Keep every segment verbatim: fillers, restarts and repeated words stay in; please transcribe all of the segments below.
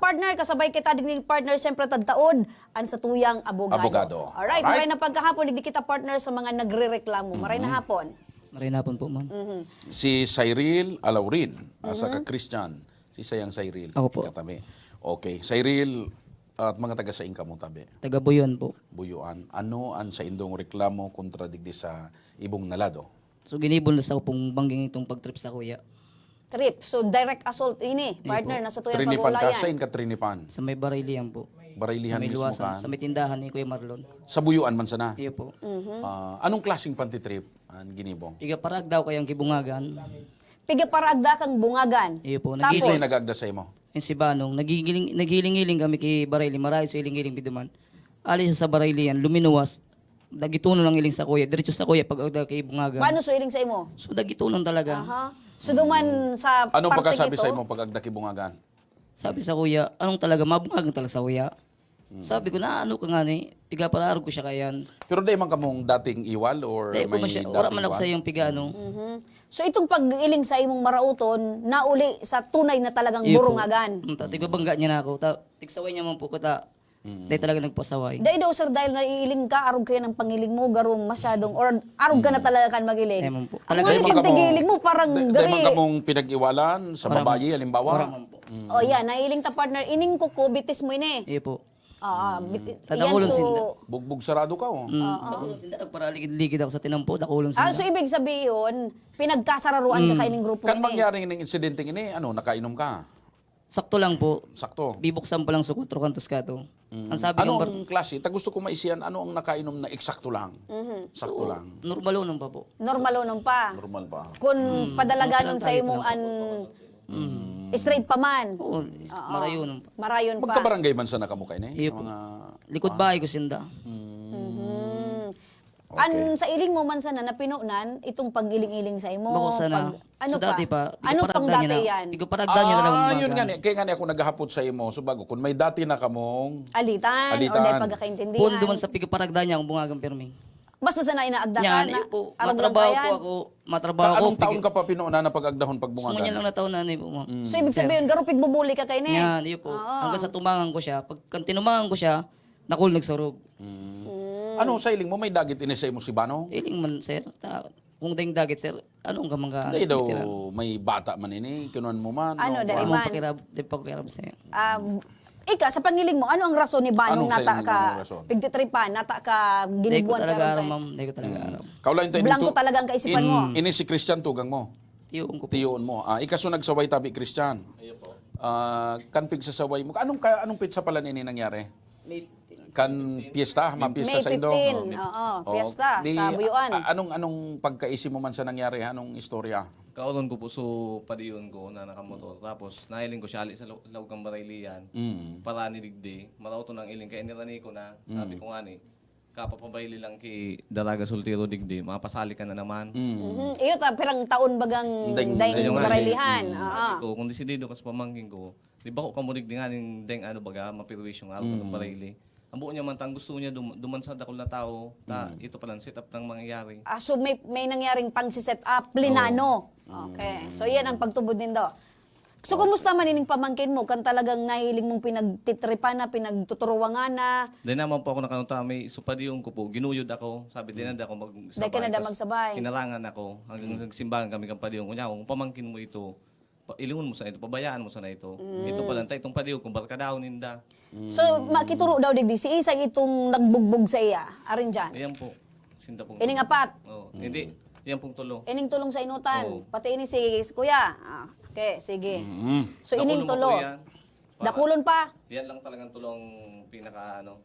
Partner, kasabay kita digdi, partner, siyempre tadtaod an satuyang abogado. Abogado. Alright, Alright. Maray na pagkahapon, digdi kita, partner, sa mga nagrereklamo. Maray na hapon. Maray na hapon po, ma'am. Mhm. Si Cyril Alaurin, ah, saka Christian, si Sayang Cyril. Ako po. Katabi. Okay, Cyril, at mga taga saing kamo, tabi? Taga Buyon po. Buyuan. Ano an saindong reklamo kontra digdi sa ibong nalado? So, ginibo na sa pong bangging itong pag-trip sa kuya. Trip. So, direct assault ini, Iyo partner, po. Na sa tuyang Trinipan ka, pag-ulayan. Sain ka trinipan? Sa may Barilian po. Barilian Sa may mismo luwasan, ka? Sa may tindahan ni Kuya Marlon. Sa Buyuan man sana? Iyo po. Mhm. Ah, anong klaseng pantitrip an ginibo? Piga parag daw kayang kibungagan. Piga parag da kang bungagan. Iyo po. Tapos? Kinsay nag-agda sa imo? Yung si Banong, nagigiling, naghiling-hiling kami kay Barili, marayo sa hiling-hiling biduman. Ali siya sa Barilian, luminuwas. Dagitunon ang iling sa kuya. Diretso sa kuya, pag agda kay bungagan. Paano so iling sa imo? So, dagitunon talaga. Aha. So, duman sa Anong parte pagkasabi gito? Sa imo pag agda kay bungagan? Sabi sa kuya, "Anong talaga, mabungagan talaga sa kuya?" Sabi ko, "Na ano ka nga ni? Piga pararog ko siya kayan." Pero di man kamong dating iwal or Dahil ko may man siya, wala man dating ako sa iwal? Iyong piga, ano. Mhm. So, itong pag-iling sa imong marauton, nauli sa tunay na talagang Iyo po. Burungagan? Mm, ta-, tigbabangga niya na ako. Ta-, tigsaway niya man po ko, ta-, Mm. Dahil talaga nagpasaway. Dahil daw, sir, dahil naiiling ka, arog kaya ng pangiling mo, garo masyadong, or arog ka na Mm. talaga kan mag-iling? Ewan po. Ang Talaga mga Dahil man kamo, pagtigiling mo, parang dahil man gari. Kamong pinag-iwalan sa Wala babayi, man. Halimbawa? Wala man po. Mm. O, yan, naiiling ta, partner. Ining kuko, bitis mo ini. Iyo po. Ah, Mm. bit-, Tatakulon yan, so, sinda. Bugbog sarado ka, oh. Mm. Oo. Tatakulon sinda. Nagparaligid-ligid ako sa tinampo. Takulon Ah, sinda. So, ibig sabihin, pinagkasararuan ka Mm. kaining grupo Kan ini? Mangyari ng insidente ini, ano, nakainom ka? Sakto lang po. Sakto. Bibuksan pa lang sa kwatro kantos ka to. Mm. Ang sabi Ano ng bar- ang klase? Ta gusto ko maisihan, ano ang nakainom na eksakto lang? Mhm. Sakto So, lang. Normal unom pa po. Normal unom pa. Normal pa. Kun Mm. padalaganon Normal sa imo tayo an pa. Mm. straight pa man. Oo, is-, Oo. marayon pa. Marayon pa. Magkabarangay man sana kamo kaini? Iyo po. Mga Likod Ah. bahay ko sinda. Mm. Mhm. Okay. An sa iling mo man sana na pinonan, itong pag-iling-iling sa imo, Bako sana. pag, ano So, pa? Dati pa, Ano pang pigaparagdan niya dati na, yan? pigaparagdan niya na lang Ah, umaga. Yun nga ni, kaya nga ni ako naghahapot sa imo. So, bago, kung may dati na kamong Alitan, or Alitan. may pagkakaintindihan. Pondo man sa pigaparagdan niya akong bungagan, pirmi. Basta sana inaagda ka Yan, na, iyo po. arog lang Matrabaho kayan. po ako. Matrabaho Ka, ako, anong taon pig- ka pa pinonan na pag-agdahon, pagbungagan? Sumunya lang na taon na, ano po, ma'am. Mm. So, ibig Sir. sabihin, garo pigbubuloy ka kaini? Yan, iyo po. Oo. Hanggang sa tumangan ko siya. Pag kan tinumangan ko siya, nakul nagsurog. Mm. Mm. Ano, sa iling mo, may dagit ini sa imo si Banong? Iling man, sir. Ta-, kung dayong dagit, sir, ano ang kamang ka-, Dahil daw, tira? May bata man ini, kinuan mo man, Ano, no? dahil Ano man? ang pakirab-, di pa pakirab, sir. Ah, ika, sa pangiling mo, ano ang rason ni Banong Anong sa nata iling ka mo rason? pigtitripan, nata ka Dahil ko ginibuan talaga karon aram, kay ma'am. Dahil ko talaga Mm. aram. Kaulayan tayo Blanco dito. talaga ang kaisipan In-, mo. Ini si Christian, tugang mo? Tiyoon ko po. Tiyoon mo. Ah, ika so nagsaway tabi, Christian. Iyo po. Ah, kan pigsasaway mo, anong ka-, anong petsa pala nini nangyari? May Kan piyesta, May mapiyesta May sa indo? fifteen, Oo. oo, Oo. piyesta, Di, sa Buyuan. a-, anong, anong pagkaisi mo man sa nangyari? Anong istorya? Kaoron ko po, so, padiyon ko na nakamotor. Tapos, nahiling ko siya ali sa lo-, laog kan Baraylian. Mm. Para ni digdi, marauto nang iling. Kaya nirani ko na, sabi Mm. ko nga ni, "Kapapabayli lang ki Daraga Soltero digdi, mapasali ka na naman." Mm. Mhm. Iyo ta, pirang taon bagang Dahil, dahil dahil yung nga, Baraylihan. mm. Oo. Sabi ko, "Kung desidido ka sa pamangkin ko, di ba ko kamo digdi nga ning deng ano baga, mapirwisyo nga, Mm. ano, Barayli?" Ang buo niya man, tang gusto niya dum-, duman sa dakul na tao, ta, Mm. ito pala ang setup ng mangyayari. Ah, so may, may nangyaring pang-set up, plinano. Oo. Okay. So, yan ang pagtubod nindo. So, Okay. kumusta man ining pamangkin mo? Kan talagang nahiling mong pinagtitripan na, pinagtuturuwangan na? Di naman po ako nakanuta, may supadiyon ko po, ginuyod ako. Sabi, "Di na, Mm. di ako mag-sabay." Di ka na da Tas magsabay. Hinarangan ako. Hanggang Mm. nagsimbahan kami kan padiyon ko niya, "Kung pamangkin mo ito, pa-, ilingon mo sana ito, pabayaan mo sana ito." Mm. Ito pala, tay, itong padiyon ko, barkadahon ninda. So, Mm. makituro daw digdi, si Isay itong nagbugbog sa iya, arin dyan? Ayan po. Sinda pong Ining tulo. apat? Oo. Mm. Hindi. Yan pong tulo. Ining tulong sa inutan, Oo. pati ini si, si Kuya. Ah, okay, sige. Mm. So, ining Dakulon pa tulo. po yan. Para Dakulon pa? Yan lang talagang tulo ang pinaka, ano,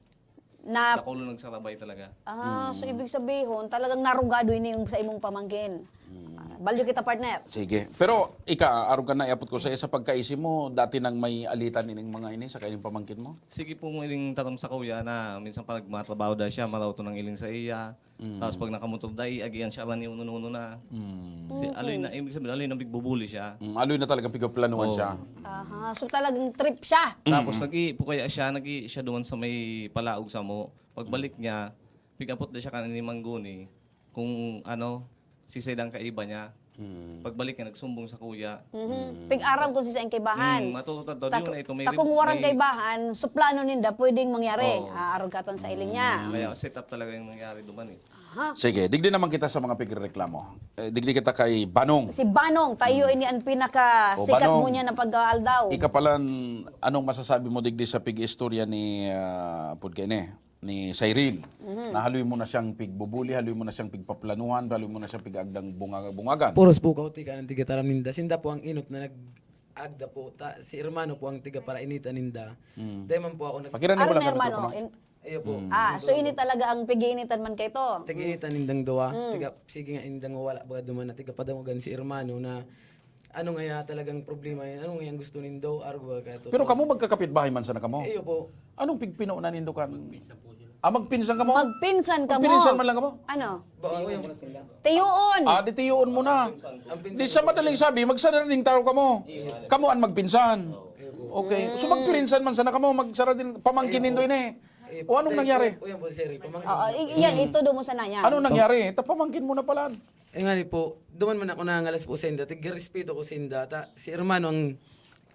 Na dakulon nagsarabay talaga. Ah, so Mm. ibig sabihon, talagang narugado ini yung sa imong pamangkin. Mm. Ah, balyo kita, partner. Sige. Pero, ika, arog ka na, iapot ko sa isa pagkaisi mo, dati nang may alitan ining mga ini sa kaining pamangkin mo? Sige po, ining taram sa kuya na minsan pag magmatrabaho da siya, maraot nang iling sa iya. Mm. Tapos pag nakamotor da, iagi ang siya ni uno-uno na. Mm. Si, Okay. aloy na, ibig sabihin, aloy na bigbubuli siya. Mm, aloy na talagang pigaplanuhan Oo. siya. Aha, so talagang trip siya. Tapos Mm. nag-i po kaya siya, nag-i siya doon sa may palaog sa mo. Pagbalik Mm. niya, pig-apot na siya kanina ni Mangguni kung ano, si Zed ang kaiba niya. Pagbalik niya, nagsumbong sa kuya. Mhm. Pig-aram kung sisay ang kaibahan. Mm, matututad daw, Ta-, yun na ito, may ta kung rib-, warang may kaibahan, suplano ninda, pwedeng mangyari. Oo. Ah, arog katon sa iling niya. Mm, kaya set up talaga yung nangyari duman eh. Aha. Sige, digdi naman kita sa mga pigrereklamo. Eh, digdi kita kay Banong. Si Banong, tayo ini ang pinakasikat Banong. Mo niya na pag-aaldaw. Ika palan, anong masasabi mo digdi sa pig-istorya ni, ah, Pudkene? Ni Cyril. Mhm. Na haloy mo na siyang pigbubuli, haloy mo na siyang pigpaplanuhan, haloy mo na siyang pig-agdang bunga-bungagan. Puros po kaw, tiga ng tigataram ninda. Sinda po ang inot na nag-agda po. Ta, si hermano po ang tiga para inita ninda. Mm. Dahil man po ako nag- Pakiramdam mo Aron lang na kami, hermano, tropa, no? In- Iyo po. Mm. Ah, so ini talaga ang pig-iinitan man kaito? Tig-iinitan nindang duwa. Mm. Tiga, sige nga, indang wala baga duman na tiga padangogan si hermano na ano nga ya talagang problema yan? Ano nga yang gusto nindo? Arog ka to. Pero kamo magkakapit bahay man sana kamo? Iyo po. Anong pigpinoon na nindo kan? Ah, magpinsan kamo? Magpinsan kamo. Magpinsan man lang kamo? Ano? Ba, ano yung Tiyoon. Ah, di tiyoon mo na. Ang pinsan Di sa ko madaling sabi, magsara ding tao kamo. Kamo ang magpinsan. Okay. So magpirinsan man sana kamo, magsara din pamangkin nindo ini. Eh, O anong tay, nangyari? O yan po, sir, eh, pamangkin Oo, ko. i- yan, ito doon mo sana yan. Anong nangyari? Ta pamangkin mo na pala. Eh, nga ni po, duman man ako nangangalas po sa inda. Tig-respeto ko sa inda. Ta, si hermano ang,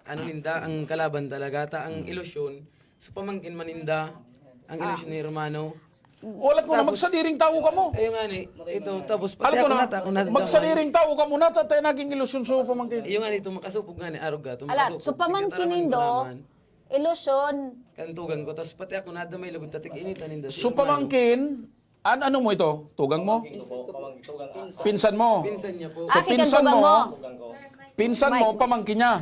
ano ninda, ang kalaban talaga. Ta, ang ilusyon, sa pamangkin man ninda, ang ilusyon ni hermano. Wala ko na Tapos magsadiring tao kamo. Ayun nga ni, ito, tapos pati Alam ko ako na, nata-, ako nata-, magsadiring tao kamo, nata, tayo naging ilusyon sa pamangkin. Ayun nga ni, ito makasupog nga ni, arog ka, ito Ala, makasupog. so pamangkin Tigkataman nindo, ko naman. Ilusyon. Kantugan ko, tapos pati ako nadamay lugod, tatig-initan ninda. So pamangkin, an ano mo ito? Tugang mo? Pinsan mo? Pinsan niya po. So, Aki kan pinsan tugang mo? mo? Pinsan mo, Mike. Pamangkin niya?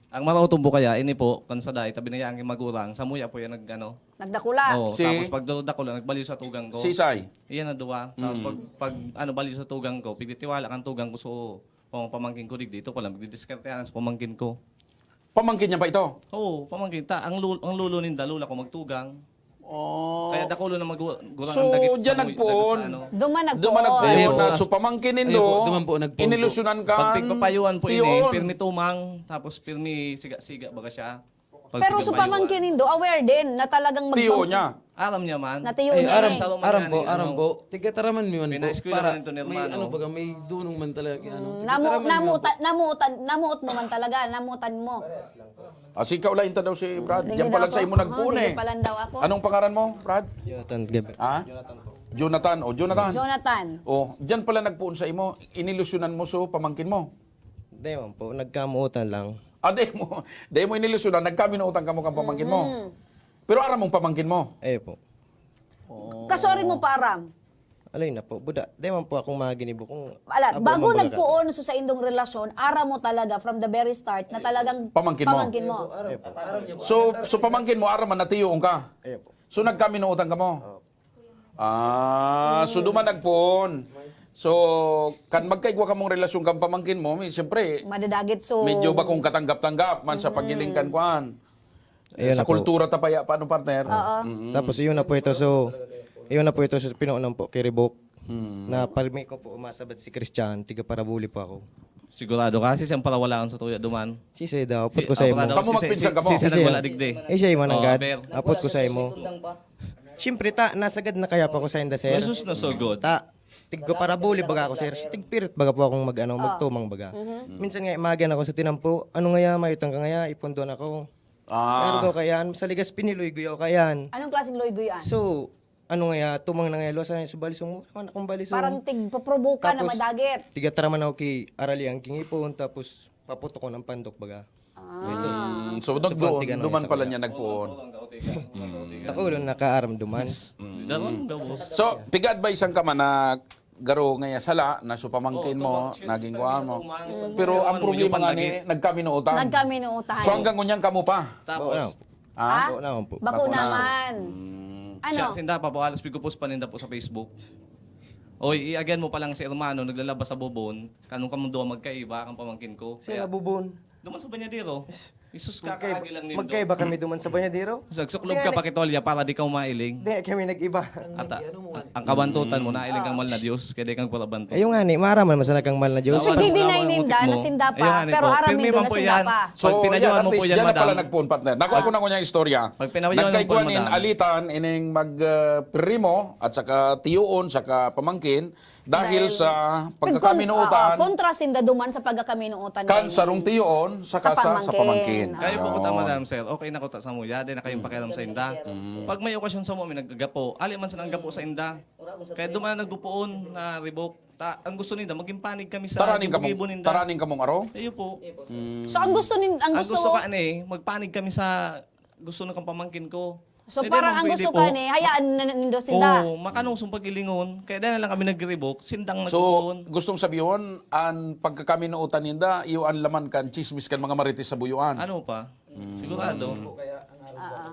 Ang maraot po kaya, ini po, kan sa dai, tabi na yan, ang magurang, sa muya po yan, nag, ano, Nagdakula. Oo, Si tapos pag daw dakula, nagbaliw sa tugang ko. Sisay? Iyan na duwa. Tapos Mm. pag, pag, ano, baliw sa tugang ko, pigtitiwala kan tugang ko, so, pang-, pamangkin ko, digdi, ito pala, magdidiskartehan sa pamangkin ko. Pamangkin niya ba ito? Oo, pamangkin. Ta, ang lu-, ang lolo ninda, lola ko, magtugang. Oh. Kaya dakulo na mag-, gurang So, ang dagit sa diyan muy-, nagpuon. dagit sa ano. Duman nagpuon. Duman nagpuon Ayun. na, so, pamangkin nindo, Ayun po, duman po nagpuon po. inilusyonan Pag kan pigpapayuan po ini, tiyoon. pirmi tumang, tapos pirmi siga-siga, baga siya. Pag Pero sa pigpapayuan. pamangkin nindo, aware din na talagang Tiyo magpang- niya. Aram niya man. Na tiyo Ay, niya aram, eh. Sa loob aram man po, yan, aram ano. po. Tigkataraman mi man po. Pinaeskwela Para man ito ni may hermano. ano, baga may dunong man talaga, ano. Mm, Tigkataraman namu-, mi man po. namuta-, namutan-, namuot mo man talaga, namutan mo. Ah, si Kaulain ta daw si Brad. Hindi Diyan daw pala sa ako. imo nagpuon Aha, eh. hindi pala daw ako. Anong pangaran mo, Brad? Jonathan Gabe. Ha? Jonathan po. Jonathan. O, Jonathan. Jonathan. O, diyan pala nagpuon sa imo. Inilusyonan mo so pamangkin mo. Di man po, nagkamuotan lang. Ah, di mo, di mo inilusyonan, nagkaminuotan kamo kang pamangkin mo. Mhm. Pero aram mong pamangkin mo? Eh po. Oh. Kaswari mo pa aram? Alay na po, buda. Di man po akong mga ginibo kung Ala, abo bago man baga nagpuon so sa indong relasyon, aram mo talaga from the very start na talagang Pamangkin mo. pamangkin mo. Eh po. So, so pamangkin mo, aram man na tiyoon ka? Eh po. So, nagkaminuotan kamo? Opo. Ah, so duman nagpoon. So, kan magkaigwa kamong relasyon kan pamangkin mo, mi-, siyempre, Madadagit, so medyo bakong katanggap-tanggap man sa Mm. paghiling kan kwan. Ayun Sa na po. kultura ta pa ya, paano, partner? Oo. Mm-mm. Tapos yun na po ito, so, yun na po ito, so, pinuunan po, kiribok. Mm. Na parmi ko po, umasabad si Christian, tiga Parabuli po ako. Sigurado ka? Si siyang parawalaan sa tuya duman? Si Seda, apot Si, ko sa ah, imo. wala daw. Kamo Si, magpinsan si, kamo? si, si, Si nagwala Seda. digdi. Eh, siya yung Oh, mananggad. Ber. Apot ko sa imo. Siyempre, ta, nasagad na kaya pa ako sa inda, sir. Jesus na so good. Ta, tigpa parabuli baga ako, sir. Tigpirit baga po akong mag, ano, Ah. magtumang baga. Mhm. Minsan nga, imagan ako sa tinampo, ano nga ya, mayutang ka nga ya, ipunduan ako. Ah. Pero daw kaya, sa ligas piniloy, guyaw kaya. Anong klaseng loy-guyan? So, ano nga ya, tumang na nga ya, luwas na nga ya, so balisong mo, naman akong balisong. Parang tigpoproboka na Tapos, madagit. tigataraman ako ki Arali ang kingipon, tapos paputokon ang pandok baga. Ah. Mm, so, Ito nag-, po ang doon, tiga na duman isa pala kaya. niya nagpoon. Takulo nakaaram duman. Mm. Daron gabos. So, piga-advisean ka man na garo nga ya sala, na so pamangkin Oo, mo, tumang, naging siyempre, kuha mo. tumang, Pero ang tumang, problema yung nga ni, pandagit. nagkaminuotan. Nagkaminuotan. So, hanggang ngunyan kamo pa? Tapos, Oo, Ha? Bako naman po. Bako Bako na. naman. Mm. Ano? Siya, sinda pa po, halos pigupos pa ninda po sa Facebook. Oy, i-again mo pa lang si hermano, naglalaba sa bubon. Kanong kamong duwa magkaiba, ang pamangkin ko. Siya Kaya, nabubon. duman sa banyadero. Isus ka, Magkaiba, kaagi lang nindo. magkaiba kami duman sa banyadero. Nagsuklob Kaya ka, nag- pakitolya, para di ka umailing. Di kami nag-iba. Ang At, nag-ano mo, ang kabantutan mo, nailing kang Ah. mahal na Diyos, kaya di kang parabanto. Ayun nga ni, maaraman mo sana kang mahal na Diyos. Sa wakas Pinagdidinay na ninda, mutik mo. na sinda pa, Ayun nga ni pero po. aram Pirmi ninda man na po sinda yan. pa. So, Pag pinayuhan yan, mo at po least, yan, dyan na pala madam. nagpoon, partner. Nakuha ko Ah. na ko niyang istorya. Pag pinayuhan mo po Nagkaigwa yan, nin madam. alitan, ining mag, ah, primo, at saka tiyoon, saka pamangkin, Dahil sa pagkakaminuotan, oo, kontra sinda duman sa pagkakaminuotan kan sarong tiyoon, saka sa pamangkin. Kayo po kuta, madam, sir, okay na kuta sa muya, di na kayong pakialam sa inda. Pag may okasyon sa mo, may nagagapo. Ali man sa nanggapo sa inda. Kaya duman na naggupoon na ribok. Ta, ang gusto ninda, maging panig kami sa gibo-gibo ninda. Taraning kamong aro? Iyo po. So, ang gusto nin-, ang gusto ko ani, magpanig kami sa gusto ng pamangkin ko. So, parang ang gusto ka ni, hayaan na nindo sinda. Oo, makanong sung pag-ilingon. Kaya dahil na lang kami nagre-revoke, sindang nagkukuon. So, gustong sabihon, an pagkakaminuotan ninda, iyo an laman kan tsismis kan mga marites sa buyuan. Ano pa? Sigurado.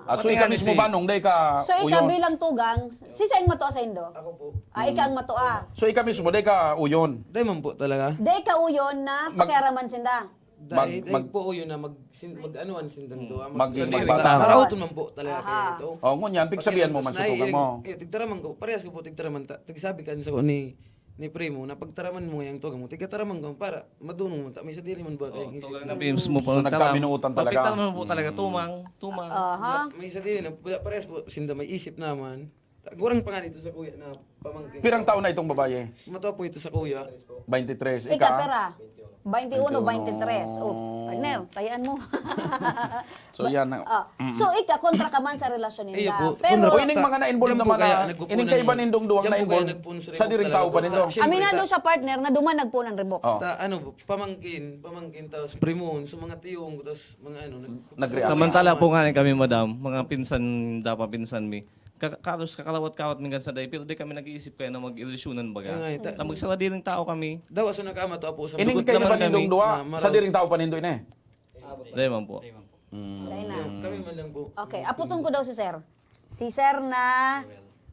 Ah, so, ika mismo, Banong, dai ka uyon? So, ika bilang tugang, si Seng matua saindo? Ako po. Ah, ika ang matua. So, ika mismo, dai ka uyon? Dai man po talaga. Dai ka uyon na pakiaraman sinda? Dai, dai po uyon na mag-, sin-, mag-anuan sindang duwa. Mag-, maging magpata. Raoton man po talaga kaya ito. Oh, ngunyan, pigsabihan mo man sa tugang mo. Eh, tigtaraman ko, parehas ko po, tigtaraman ta-, tigsabi kan sa ko ni, ni Primo, na pagtaraman mo ngayang tugang mo, tigtaraman ko para madunong mo ta, may sadiri man buhat kayang isip. Tugang na Pims mo po. So, nagkaminuotan talaga. Mapita naman po talaga, tumang, tumang. Aha. May sadiri na, parehas po, sinda may isip naman. Gurang pa nga dito sa kuya na pamangkin. Pirang taon na itong babae? Matua po ito sa kuya. Twenty-three. Ika, ika? Pera? Twenty-one, twenty-three. Oh, partner, tayaan mo. So, yan. Ah, so, ika, kontra ka man sa relasyon ninda. Iyo po. Pero, o, ining mga na-involve naman na, ining kaiba nindong duwang na-involve, sa diring tao pa nindo. Aminado siya, partner, na duman nagpunan ribok. Oh. Ta, ano, pamangkin, pamangkin, tapos primon, so mga tiyong, tapos mga ano, nag- Nag-react. Samantala po nga kami, madam, mga pinsan, dapat pinsan mi. Ka-, karos kakalawat-kawat mi kan sa day, pero di kami nag-iisip kaya na mag-ilusyonan baga. Kaya nga, eh, ta- Ta magsaradiring tao kami. Daw, aso nagkamato, apo, sa Ining dugot kayo naman ba nindong kami duwa? Na maraw- Sa diring tao pa nindo ini? Dai man po. Dai na. Kami man lang po. Okay, aputon ko daw si Sir. Si Sir na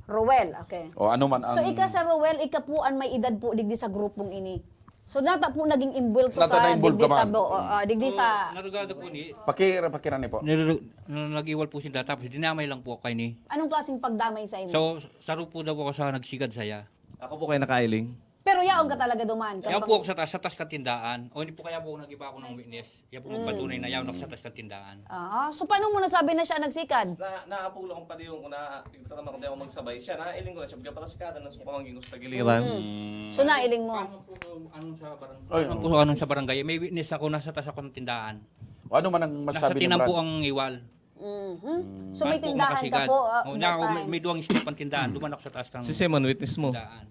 Roel, okay. O, ano man So, ang ika, Sir Roel, ika po an may edad po digdi sa grupong ini. So, nata po naging involved po Nata ka, na-involved digdi ka man. tabo, o, ah, digdi Oo, sa narugado po ni Pakira, pakira ni po. Niru-, na-, nag-iwal po sinda, tapos dinamay lang po kayo ni. Anong klaseng pagdamay sa imo? So, saro po daw ako sa nagsigad saya. Ako po kayo nakailing. Pero yaon ka talaga duman, Yaon kan po ako sa taas, sa taas kan tindaan. O, hindi po kaya po ako nag-iba ako ng witness. Yan po magpatunay na yaon ako sa taas kan tindaan. Aha. So, paano mo nasabi na siya nagsikad? Na, naapo lang ang padayon ko na, ito naman kung di ako magsabay siya. Nailing ko na siya, pagka pala sikada na sa pamangkin ko sa tagiliran. Mm. So, nailing mo? Paano po kung anong sa barangay? Ay, Paano oo. po kung anong sa barangay? May witness ako, nasa taas ako ng tindaan. O, ano man ang Nasa masasabi ni tinan Brad? po ang iwal. Mhm. So, may Paano po tindahan ka makasigad? po, ah, Oh, that na ako, may, time? may duwang step ang tindahan. Duman ako sa taas ng Si Simon, witness mo. tindaan.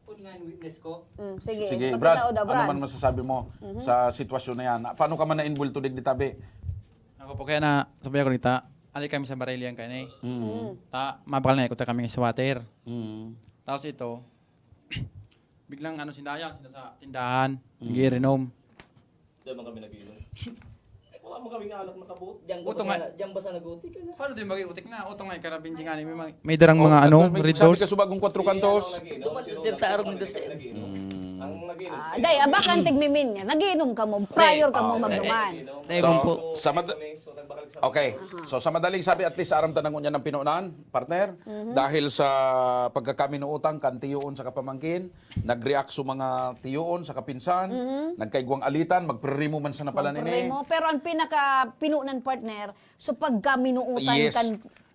Kung nga yung witness ko, Mm, sige, Sige, ipakita Brad, o daw, ano Brad. man masasabi mo Mhm. sa sitwasyon na yan? Paano ka man na-involve to, digdi tabi? Ako po, kaya na, sabi ako nita, ali kami sa Barilian kayo na eh. Mm. Mm. Ta, mabakal na ikot kami sa water. Mm. Tapos ito, biglang ano, sindaya, sila sa tindahan, Mm. nag-iirinom. Diyan man kami nag-iinom. Eh, wala man kaming alak na kabuot. Diyan ka Uto ba nga. sa, diyan ba sa nagutik ka na? Paano di mag-iutik na? Uto nga, karabing di nga ni may mga, may darang Oh, mga ano, tapos may red sabi doors. ka subagong kwatro Sige, kantos. ang nag-iinom, Duman, sino sir, sa nag-iinom? araw ni Dustin. Mm. Ang nag-iinom. Ah, day, aba kang tigmimin niya. Nag-iinom ka mo prior ka mo Oh, magduman. Day, So, po. sa mad- So, nagbakal sa Okay. Aha. So, sa madaling sabi, at least aram ta na ngunyan ang pinunan, partner. Mhm. Dahil sa pagkakaminuotang kan tiyoon sa kapamangkin, nag-react sa mga tiyoon sa kapinsan, Mhm. nagkaigwang alitan, magprerimo man sana pala nini. Magprerimo. Pero ang pinaka pinunan, partner, so pagkaminuotan Yes. kan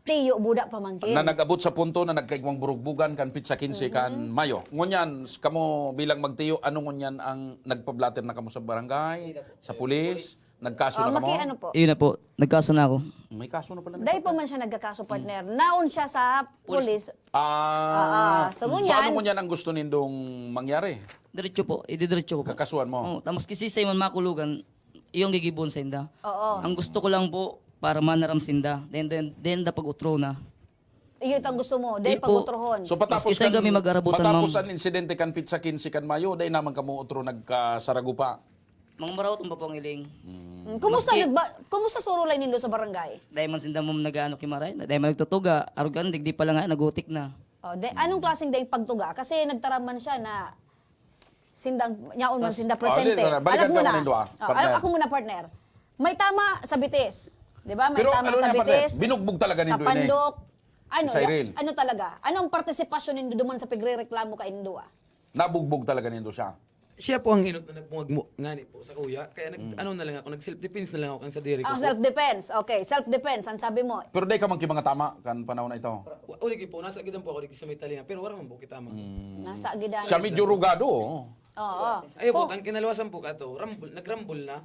tiyo, buda, pamangkin. Na nag-abot sa punto na nagkaigwang burugbugan kan pitsa kinse kan Mhm. Mayo. Ngunyan, s-, kamo bilang magtiyo, ano ngunyan ang nagpa-blotter na kamo sa barangay, Hindi na po. sa pulis? Nagkaso Ah, na kamo? maki-, ano po? Yun na po, nagkaso na ako. May kaso na pala. Dahil pa man siya nagkakaso, partner. Naon siya sa Pulis. pulis. Ah, Ah, ah. So, So, ngunyan? ano ngunyan ang gusto nindong mangyari? Diretso po, ididiretso ko po. Kakasuhan mo? Oo, tapos kisisay man makulugan, yung gigibon sa inda. Oo. Ang gusto ko lang po, para manaram sinda. Then, then, then, da pag-utro na. Iyo itang gusto mo, dahil Di po. pag-utrohon. So, patapos Maski saan kan, kami mag-arabutan, matapos ma'am. ang insidente kan pitsa kinse kan Mayo, dahil naman kamo utro nagkasarago pa? Mga maraot ang papang iling. Mm. Kumusta Maski nagba-, kumusta surulay nindo sa barangay? Dahil man sinda mo nag-ano kimaray, dahil man nagtutuga, arugan, digdi pala nga, nagutik na. Oh, de, anong klaseng daing pagtuga? Kasi nagtaraman siya na sindang, yaon man Mas sinda Oh, presente. di, di, balikan Alam mo ka na. naman yung dua, Oh, partner. alam, ako muna, partner. May tama sa bitis. Di ba? May Pero tama ano sa na, partner? bitis. Binugbog talaga Sa nindo ini. pandok. Ano, Si Cyril. ya-, ano talaga? Anong partisipasyon nindo duman sa pagrereklamo ka indo, ah? Nabugbog talaga nindo siya. Siya po ang inot na nagpungag mo, ngani po, sa kuya. Kaya nag, ano na lang ako, nag-self-defense na lang ako kan sa diri ko Ah, po. Self-defense. Okay, self-defense. Ang sabi mo? Pero dai ka man ki mga tama kan panahon na ito. Wa-, uli po, nasa gidan po ako dito sa may tali na. Pero wala man po kita, ma'am. Nasa gidan. Siya medyo rugado, oh. Oo. Ayun po, ang kinalawasan po kato, rambol, nagrambol na.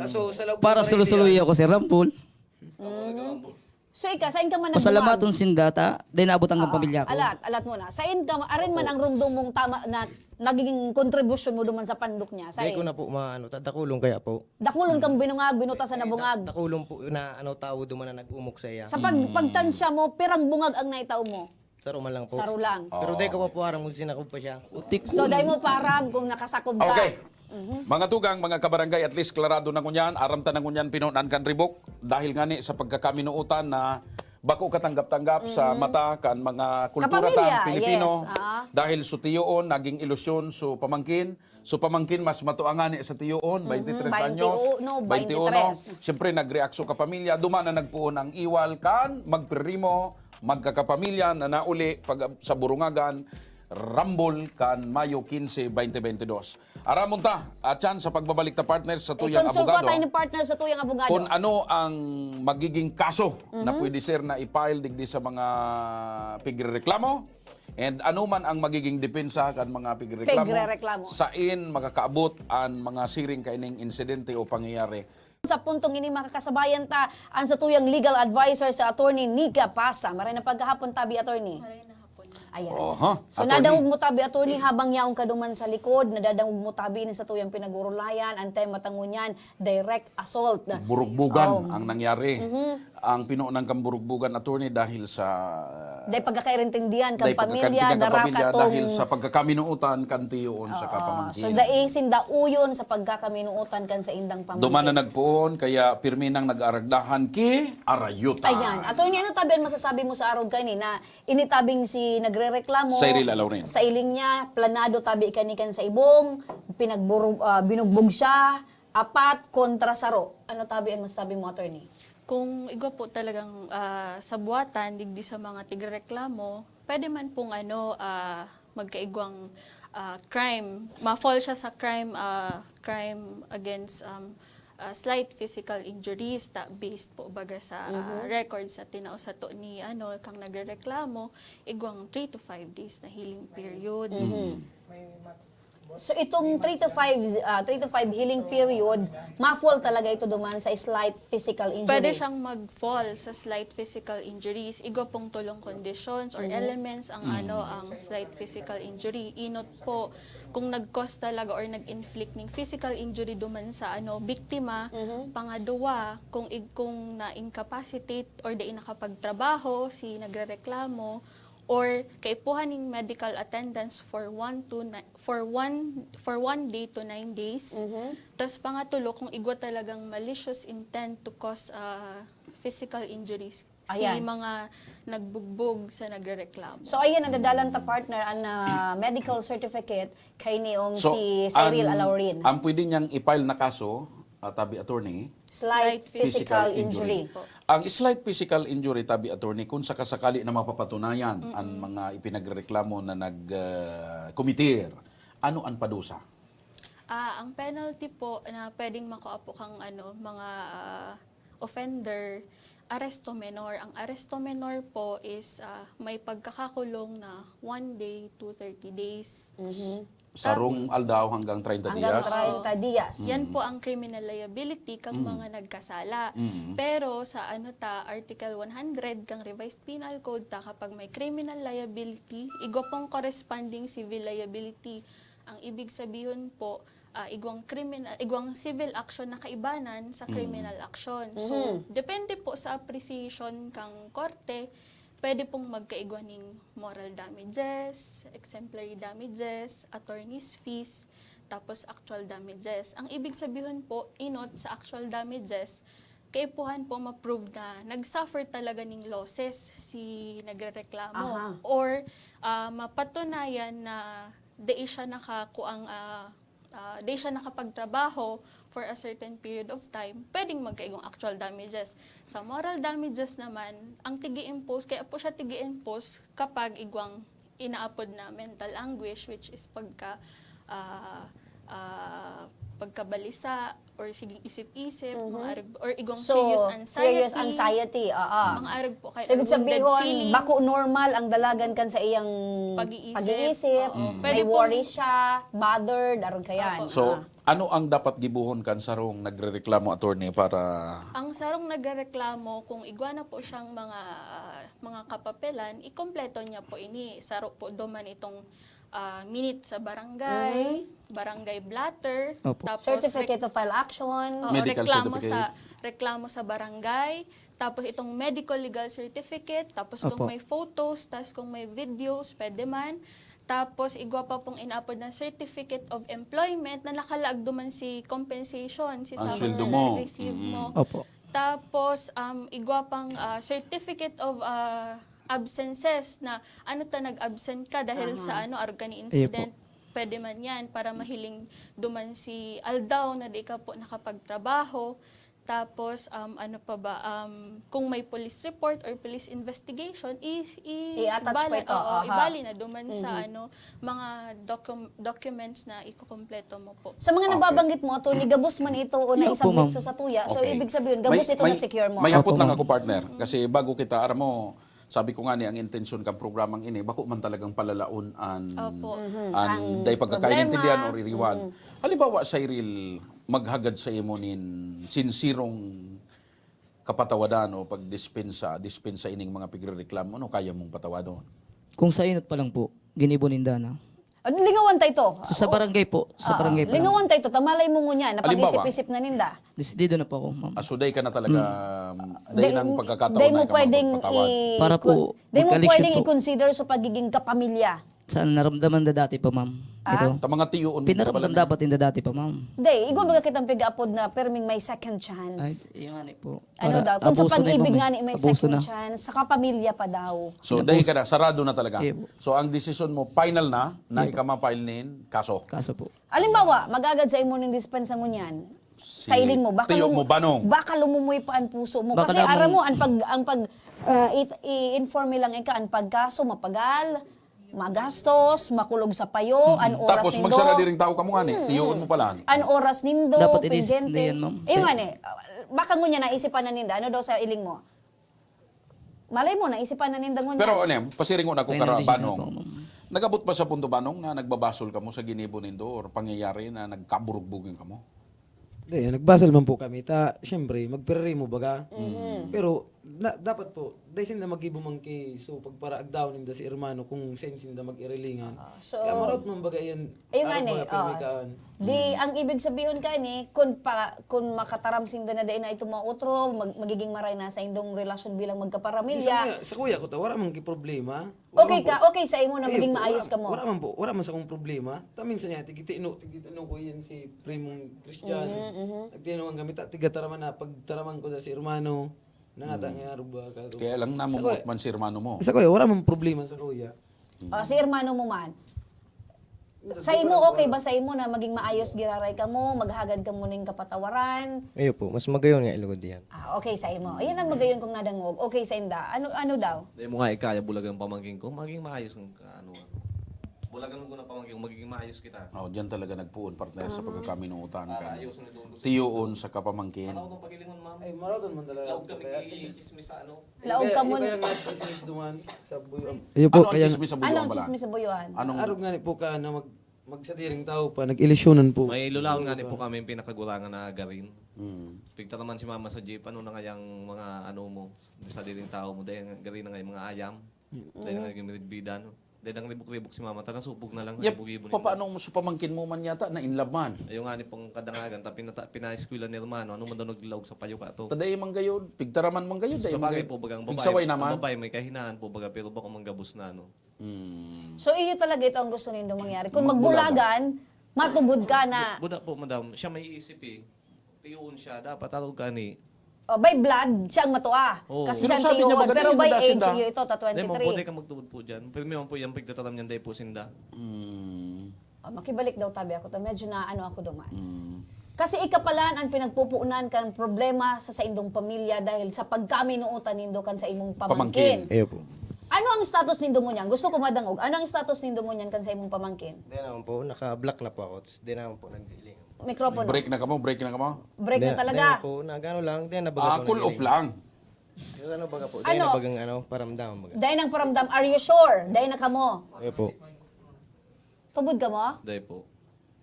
Kaso sa loob Para ng sulusuluyo ako si Rambol. So ikaw, sain ka man Pasalamaton nagbungag? Sinda ta, dai naabot hanggang pamilya ko. Alat, alat mo na. Sain ka, arin man ang rumdom mong tama na nagiging kontribusyon mo duman sa pandok niya? Dai Sain? ko na po maano, ta- dakulon kaya po. Dakulon kang binungag, binutasan na bungag. Dakulon po na ano, tao duman na nag-umok sa iya. Sa pag, pagtansya mo, pirang bungag ang naitao mo? Saro man lang po. Saro lang. Pero dai ko pa po aram kung sinakob pa siya. Utik. So, dai mo pa aram kung nakasakop ka. Okay. Mga tugang, mga kabarangay, at least klarado na ngunyan, aram ta na ngunyan, pinonan kan ribok. Dahil ngani sa pagkakaminuotan na bako katanggap-tanggap sa mata kan mga kultura Kapamilya, tang Pilipino. Yes, ah. Dahil su tiyoon, naging ilusyon su pamangkin. Su pamangkin, mas matua ngani sa tiyoon, twenty-three anyos, twenty-one, twenty-one. twenty-three. Siyempre, nagreact su kapamilya. Duman na nagpoon ang iwal kan magpirimo, magkakapamilya na nauli pag, sa Burungagan, Rambol kan Mayo quince, twenty twenty-two. Aramon ta, atyan sa pagbabalik ta, partner, sa tuyang I-consult ko abogado. tayo ni partner sa tuyang abogado. Kung ano ang magiging kaso na pwede, sir, na i-file digdi sa mga pigrereklamo, and ano man ang magiging depensa kan mga pigrereklamo, Pigrereklamo. Sain makakaabot an mga siring kaining insidente o pangyayari. Sa puntong ini, makakasabayan ta ang sa tuyang legal advisor, sa Attorney Nika Pasa. Maray na paghahapon tabi, Attorney. Ayan. Oho, So, Attorney. Nadangog mo tabi, Attorney, habang yaon ka duman sa likod, nadadangog mo tabi ini sa tuyang pinag-urulayan, ang tema ta ngunyan, direct assault. Burugbugan Oh. ang nangyari. Ang pinunan kan burugbugan, Attorney, dahil sa Dahil pagkakairintindihan kan dahil pamilya, pagkakaintindihan kan pamilya, darakatong dahil sa pagkakaminuotan kan tiyoon sa Oo. kapamangkin. So, dai sinda uyon sa pagkakaminuotan kan sa indang pamangkin. Duman na nagpoon, kaya pirmi nang nag-aragdahan ki arayutan. Ayan. Attorney, ano tabi ang masasabi mo sa arog kaini na initabing si nagrereklamo? Sa Iril Alaurin. Sa iling niya, planado tabi kani kan sa ibong, pinagburu-, ah, binugbog siya, apat kontra saro. Ano tabi ang masasabi mo, Attorney? Kung igwa po talagang ah, sa buwatan, digdi sa mga tigrereklamo, pwede man pong ano, ah, magkaigwang ah, crime. Ma-fall siya sa crime, ah, crime against um, ah, slight physical injuries, ta, based po baga sa ah, records na tinao sato ni ano, kang nagrereklamo, igwang three to five days na healing period. So, itong three to five, ah, three to five healing period, ma-fall talaga ito duman sa slight physical injury. Pwede siyang mag-fall sa slight physical injuries. Igwa pong tulong conditions or elements ang ano, ang slight physical injury. Inot po, kung nag-cause talaga or nag-inflict ning physical injury duman sa ano, biktima. Pangadwa, kung ig-, kung na-incapacitate or dai nakapagtrabaho si nagrereklamo, or kaipuhan ning medical attendance for one to ni-, for one for one day to nine days. Tas pangatulo, kung igwa talagang malicious intent to cause ah, physical injuries si Ayan. mga nagbugbog sa nagrereklamo. So, ayan, nadadalan ta, partner, ang ah, medical certificate kay niong So, si Cyril ang, Alaurin. Ang pwede niyang i-file na kaso, ah, tabi, Attorney, Slight Slight physical injury. Ang slight physical injury, tabi, Attorney, kung sakasakali na mapapatunayan ang mga ipinagreklamo na nag, ah, committer, ano ang padusa? Ah, ang penalty po na pwedeng makuha po kang ano, mga ah, offender, arresto menor. Ang arresto menor po is ah, may pagkakakulong na one day to thirty days. Sarong aldaw hanggang treinta Hanggang dias. treinta dias. Yan po ang criminal liability kang mga nagkasala. Pero sa ano ta, Article one hundred kang Revised Penal Code ta, kapag may criminal liability, igwa pong corresponding civil liability. Ang ibig sabihon po, ah, igwang criminal, igwang civil action na kaibanan sa criminal action. So, depende po sa appreciation kang korte, pwede pong magkaigwa ning moral damages, exemplary damages, attorney's fees, tapos actual damages. Ang ibig sabihon po, inot sa actual damages, kaipuhan po ma-prove na nag-suffer talaga ning losses si nagrereklamo. Aha. Or ah, mapatunayan na dai siya nakakuang ah, ah, dai siya nakapagtrabaho for a certain period of time, pwedeng magkaigwang actual damages. Sa moral damages naman, ang tigi-impose, kaya po siya tigi-impose kapag igwang inaapod na mental anguish, which is pagka ah, ah, pagkabalisa or sige isip-isip, Mhm. mga arog, or igwang So, serious anxiety. serious anxiety, oo. Mga arog po kay So, ibig wounded sabihin, feelings. bako normal ang dalagan kan sa iyang Pag-iisip. pag-iisip. Oo. May Pwede pong worry siya, bothered, aron kayan. Opo. So, Ah. ano ang dapat gibuhon kan sarong nagrereklamo, attorney, para Ang sarong nagrereklamo, kung igwa na po siyang mga mga kapapelan, ikompleto niya po ini. Saro po duman itong ah, minute sa barangay, Mhm. barangay blotter, Opo. tapos Certificate of file action. Oo, Medical reklamo certificate. Sa reklamo sa barangay, tapos itong medical legal certificate, tapos kung Opo. May photos, tapos kung May videos, pwede man. Tapos igwa pa pong inaapod na certificate of employment na nakalaag duman si compensation, si Ang sahod sweldo na mo. na-receive Mm. mo. Opo. Tapos um, igwa pang ah, certificate of ah, absences na ano ta nag-absent ka dahil sa ano arog ka ni incident. Pwede man yan para mahiling duman si aldaw na di ka po nakapagtrabaho. Tapos um, ano pa ba, um, kung may police report or police investigation, i, i, I-attach bali, po ito, oo, aha. Ibali na duman sa ano mga docu- documents na ikukumpleto mo po. Sa mga Okay. nababanggit mo, attorney, gabos man ito o Opo, naisubmit ma'am. sa satuya. So, Okay. Ibig sabihin, May- gabos ito may- na-secure mo. May hapot Opo, lang ma'am. ako, partner. Kasi bago kita, aram mo, sabi ko nga ni, ang intensyon kang programang ini, bako man talagang palalaon an, Opo. Mhm. an Ang day pagkakaintindihan problema. or iriwan. Halimbawa, Cyril, maghagad sa imo nin sinsirong kapatawadan o pagdispensa, dispensa ining mga pigrereklamo, ano kaya mong patawadon? Kung sa inot pa lang po, ginibo ninda na. Ah, lingawan ta ito. So, sa barangay po, sa Ah, barangay pa lang. Lingawan ta ito. Ta malay mo ngunyan, Halimbawa? napag-isip-isip na ninda. Desidido na po ako, ma'am. Asuday ka na talaga, um, day ng pagkataon Day na mo ka pwedeng magpatawad. i- Para po, Day mo magkaliksyon pwedeng po. i-consider sa pagiging kapamilya. Sa naramdaman na dati pa, ma'am. Ah? Ito. Ta mga tiyoon mo Pinaramdam pala. dapat yung dati pa, ma'am. Day, igwa baga kitang pig-aapod na perming may second chance. Ay, yun nga ni po. Ano Para daw? Kung sa abuso na yung pag-ibig ma'am. nga ni may Abuso second na. chance, sa kapamilya pa daw. So, dahil ka na, sarado na talaga. Iya po. So, ang desisyon mo, final na, na ika ma-file nin kaso. Kaso po. Alimbawa, magagad sa imo ning dispensa ngunyan. Sa iling mo, baka tiyo lum- mo, Banong. Baka lumumoy pa ang puso mo. Baka Kasi damang- aram mo, ang pag ang pag ah, it- i-inform mi lang ika, ang pagkaso mapagal, magastos, makulog sa payo, ang oras Tapos nindo. magsara diring tao kamo ngani, tiyoon mo pala. Ang oras nindo, Dapat inisip pendiente. niya yan, ma'am. Ayun Sir. nga ni, baka ngunyan naisipan na ninda, ano daw sa iling mo? Malay mo, naisipan na ninda ngunyan. Pero ano yan, pasiringon ako May kara, nandisisyon Banong. po ako, ma'am. Nag-abot pa sa punto, Banong, na nagbabasol kamo sa ginibo nindo or pangyayari na nagkaburugbugin kamo? Hindi, nagbasol man po kami. Ta, siyempre, magpirarimo baga. Pero, na, dapat po, dahil sinda magibo man ki, so, pagparaagdaon ninda si hermano kung saan sinda mag-irilingan. Ah, so, Kaya maraot man baga yan. Ayun nga Araw ni, baga oh. Pirmikaan. Di, ang ibig sabihin ka ni, kun, pa, kun makataram sinda na dai na itong mga utro, mag, magiging maray na sa indong relasyon bilang Di magkaparamilya. sa kuya, sa kuya ko ta, wala man ki problema. Okay ka, okay sa imo na Ayun maging po, maayos wala, ka mo. Wala man po, wala man sa akong problema. Ta minsan niya, tigitino, tigitino ko yan si primong Christian. Nagtinoan kami, ta, tigataraman na, pagtaraman ko na si hermano. Nanata nga aruba ka. Kaya lang namumuot man si hermano mo. Sa kuya, wala man problema sa kuya. O, si hermano mo man. Sa imo, okay ba sa imo na maging maayos giraray ka mo, maghagad ka mo ning kapatawaran? Iyo po, mas magayon nga ilugod diyan. Ah, okay sa imo. Ayan ang magayon kong nadangog. Okay sa inda. Ano ano daw? Dai mo nga ikaya bulagan pamangkin ko, maging maayos ang ka-, ano, ano. Bulagan mo na pamangkin ko, magiging maayos kita. Oh, diyan talaga nagpuon, partner, sa pagkakaminuutan Para kan ayusin ito. tiyoon sa kapamangkin. Ano ang pagilingon, ma'am? Ay, maraton man talaga. Laog kami kay chismis sa ano. Laog ka mo Kaya na. nga, chismis duman sa buyo. Iyo po, Ano ang kaya, chismis sa buyo Anong pala? Chismis sa buyuan? Anong Arog nga ni po ka na mag, magsadiring tao pa, nag-ilusyonan po. May lulaon nga ni po kami yung pinakagurangan na garin. Hmm. Pigtaraman si mama sa jeep, ano na ngayang mga ano mo, sa diring tao mo, dahil garin na ngayang mga ayam, dahil na ngayang midbida, no? Dahil ang ribok-ribok si mama, tara supog na lang, Yep. ribok-ribok. Paano mo sa pamangkin mo man yata na in love man? Ayun nga ni pong kadangagan, ta pinata, pina-eskwela ni hermano, ano man daw naglaog sa payo ka to. Taday man gayod, pigtaraman man gayod, Sa dahil bagay man po, bagang gayod. babae, Pigsaway ang naman. babae may kahinaan po, baga, pero bako manggabos na, no? Hmm. So iyo talaga ito ang gusto nindo mangyari. Kung Magbulagan. magbulagan, matubod ka na. Buda po, madam, siya may isip eh. Tiyoon siya, dapat arog ka ni. O, by blood, siya ang matua. Oo. Kasi siya ang Sinasabi niya tiyoon. ba Pero ganun, by madasin age, na? iyo ito, ta Hindi, ma'am, twenty-three. Pwede ka magtuod po dyan. Pero may man po yung pagtataram niyan, dahil po sinda. Hmm. Ah, makibalik daw tabi ako to. Medyo na ano ako duman. Hmm. Kasi ikapalan ang pinagpupuunan kan problema sa saindong pamilya dahil sa pagkaminuotan nindo kan sa imong pamangkin. Pamangkin. Iyo po. Ano ang status nindo ngunyan? Gusto ko madangog. Ano ang status nindo ngunyan kan sa imong pamangkin? Di naman po, naka-block na po ako. Tapos di naman po nag-dealing. Mikropono. Break na kamo, break na kamo. Break na Di- talaga. Di naman po, nag-ano lang, di na baga Ah, po cool off nag-dealing. lang. Yung ano baga po, di Ano? na bagang ano, paramdam baga. Dai nang paramdam, are you sure? Dai na kamo. Ayun po. Tubod kamo? Dai po.